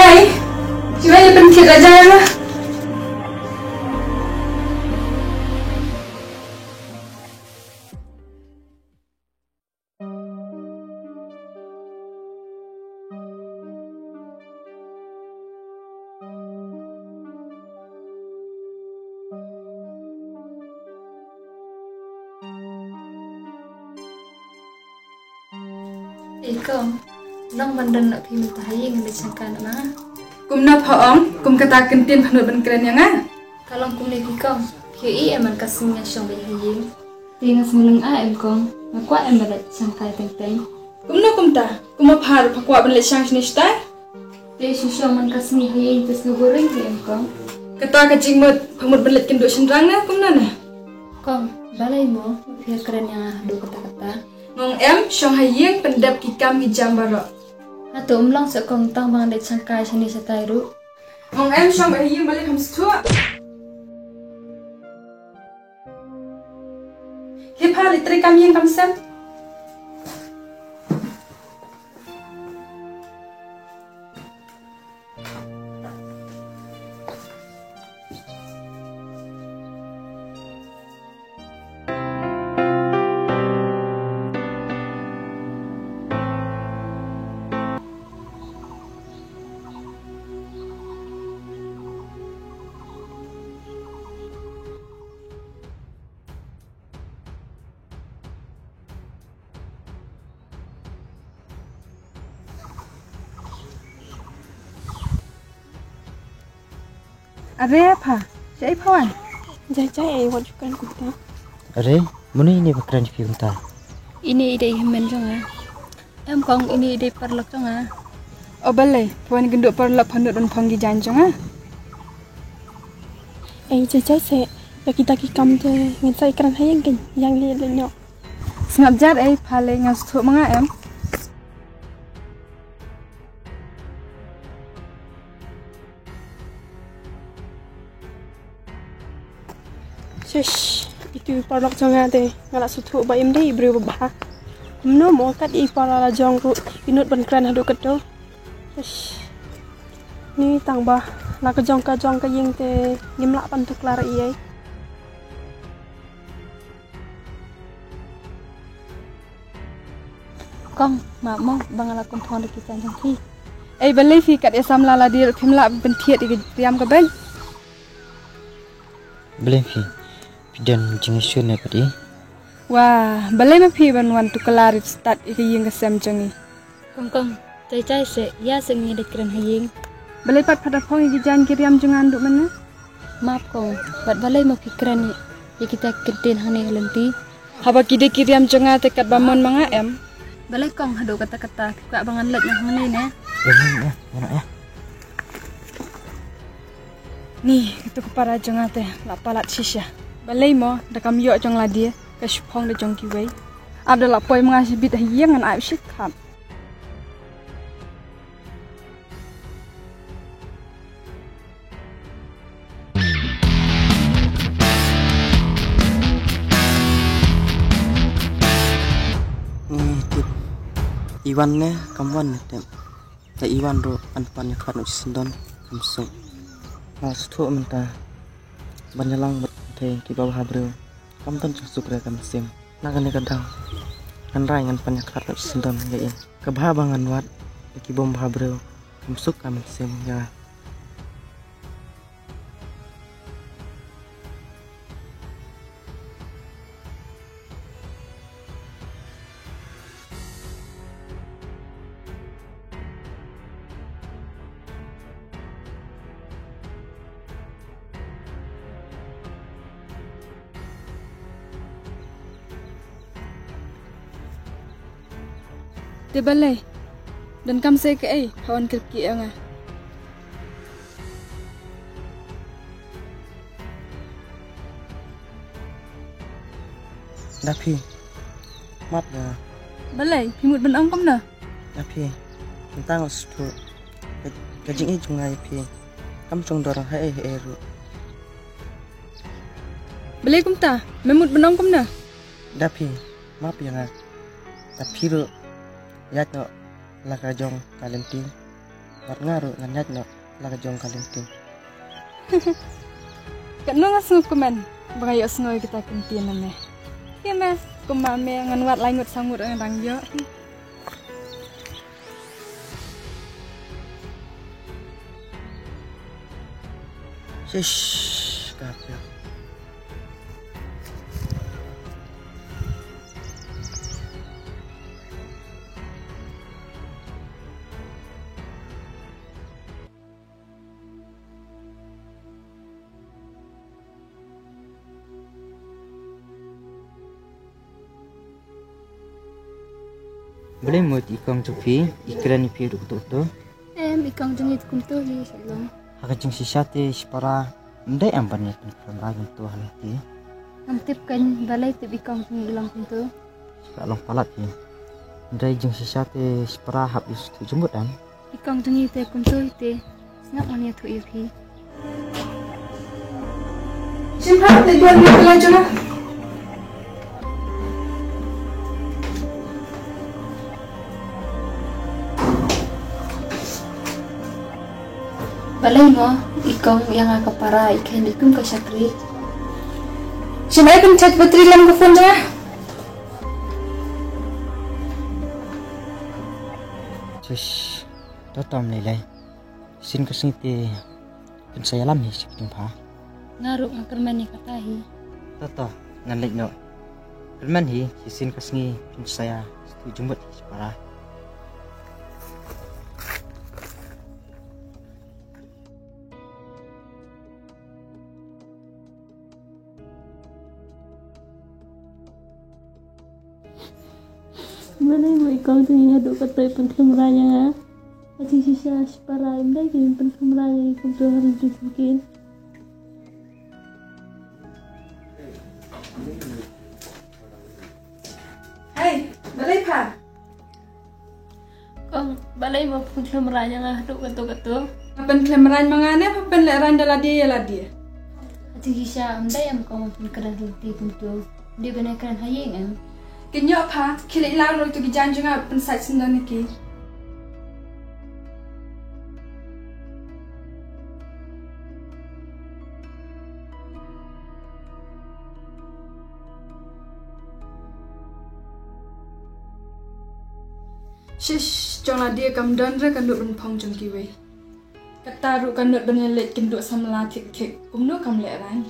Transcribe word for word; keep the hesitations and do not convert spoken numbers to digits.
Ai, shuwa ïa pynthied raja ïa nga. Ei kong, long ban don noh phi mynta ha ïing, ngan leit shangkai noh na. Kumno pha ong, kum kata ka ktien pha nud ban kren ïa nga? Ka long kumne phi kong, phi ïohi em man ka sngi nga shong beit ha ïing. Te nga sngew lyngngoh em kong, nga kwah em ban leit shangkai teng teng. Kumno kumta, kumba pha ruh pha kwah ban leit shang shane shatai? Te shu shong man ka sngi ha ïing te sngew boring hi em kong. Kata ka jingmut, pha mut ban leit kynduh shynrang ne kumno ne? Kong, balei mo phi kren ïa nga haduh katta katta? Nga ong em, shong ha ïing pyndep ki kam ki jam baroh. Hato um long seh kong, tang ba ngan leit shangkai shane shatai ruh? Nga ong em, shong beit ha ïing, balei pham sngewthuh? Khie pha leit trei kam ïing kam sem. Are pha, shaei pha wan? Jai jai, ei wat ju kren kumta. Are, mano ine ba kren ïa phi kumta? Ine i dei i hynmen jong nga. Em kong, ine i dei i paralok jong nga. O balei, pha wan kynduh paralok pha nud ban phong ki jaiñ jong nga? Ei jai jai seh, ïa kita ki kam te ngin sa ïakren ha ïing kein, ïa ngi leit noh. Sngap jar ei, pha lei, nga sngewthuh ma nga em. Shish, itu i paralok jong nga te nga la sngewthuh ba im dei i briew ba bha. Kumno mo kat i para la jong ruh i nud ban kren haduh kato. Shish. Ni tang ba la ka jong ka jong ka ïing te ngim lah ban tuklar ei ei. Kong, map mo ba nga la kum phong da ki jaiñ jong phi. Ei balei phi kat ïa samla lade phim lah ban pynthied ïa ka riam ka beiñ? Balei phi, phi don jingïasur ne pat i? Wah, balei ma phi ban wan tuklar ïa stad ïa ka ïing ka sem jong i? Kong kong, jai jai seh, ïa seh ngi dei kren ha ïing. Balei pat pha da phong ïa ki jaiñ ki riam jong nga naduh mynne? Map kong, bad balei ma phi kren ïa kita ki ktien hangne ha lynti? Haba ki dei ki riam jong nga te katba mon ma nga em. Balei kong haduh katta katta phi kwah ba ngan leit noh hangne ne? Ïa, ïa, ïa, ïa, ïa. Ni, kato ka para jong nga te la palat shisha. Balei mo, da kam ïoh jong lade, ka shu phong da jong kiwei. Ap da la poi ma nga shibit ha ïing ngan ai u shikhat. Ni tip. I wan ne, kam wan ne tip. Te i wan ruh, yn pan ïa khmat u shisyndon, kam suk. Nga sngewthuh mynta. Ban ïalang bad pyrthei kiba bha briew. Kam don jingsuk re ka mynsiem. Na kane ka daw. Ngan rai ngan pan ïa khmat u shisyndon ïa i. Ka bha ba ngan wad ïa ki bym bha briew. Kam suk ka mynsiem ïa nga. Te balei? Donkam sa kaei pha wan kyrkieh ïa nga? Da phi. Map ïa nga. Balei, phi mut ban ong kumno? Da phi. Mynta nga sngewthuh. Ka, ka jingïeit jong nga ïa phi kam shong dor haei haei ruh. Balei kumta? Me mut ban ong kumno? Da phi. Map ïa nga. Da phi ruh. Ïaid noh la ka jong ka lynti. Wat nga ruh ngan ïaid noh la ka jong ka lynti. Katno nga sngewkmen ba nga ïohsngew ïa kita ki ktien na me. Ïa me, kumba me ngan wad lai ngut saw ngut nga dang ïoh. Shish, ka pia. Balei mo i kong jong phi i kren ïa phi ruh kato kato? Em, i kong jong ngi te kumto hi sha long. Ha ka jingshisha te shipara ym dei em ban ïa pynkhram rai kumto ha lynti. Ngam tip kein balei tip i kong jong ngi i long kumto. Ka long palat hi. Ym dei jingshisha te shipara hap ïa sngewthuh jingmut em. I kong jong ngi te kumto hi te. Sngap ngan ïathuh ïa phi. Shim hap te jual ni pela juna. Balei mo i kong ïa nga ka para i khein i kum ka shakri. Shim ai pynchaj battery lam ka phone jong nga. Shush. To tom lei lei. Shisien ka sngi te pynsa ïalam hi sha ka jingpha. Nga ruh nga kyrmen ïa kata hi. To to ngan leit noh. Kyrmen hi shisien ka sngi pynsa ïa sngewthuh jingmut hi shipara. Balei mo i kong jong ngi haduh katei pynkhlem rai ïa nga. Ka jingshisha shipara ym dei kin pynkhlem rai ïa ngi kumto ha ryngkat. Hei, balei pha? Kong, balei mo pynkhlam rain ïa nga haduh kato kato? Pynkhlam rain ma nga ne pynleh rain da lade ïa lade? Ati shisha, ym dei em kong pynkren lynti kumto. Dei ban kren ha ïing em. Kin ïoh pha, khie leit lar ruh ïa ki jaiñ jong nga pynsait syndon ïa ki. Shish, jong lade kam don re ka nud ban phong jong kiwei. Kata ruh ka nud ban ïaleit kynduh samla thik thik, kumno kam leh rain.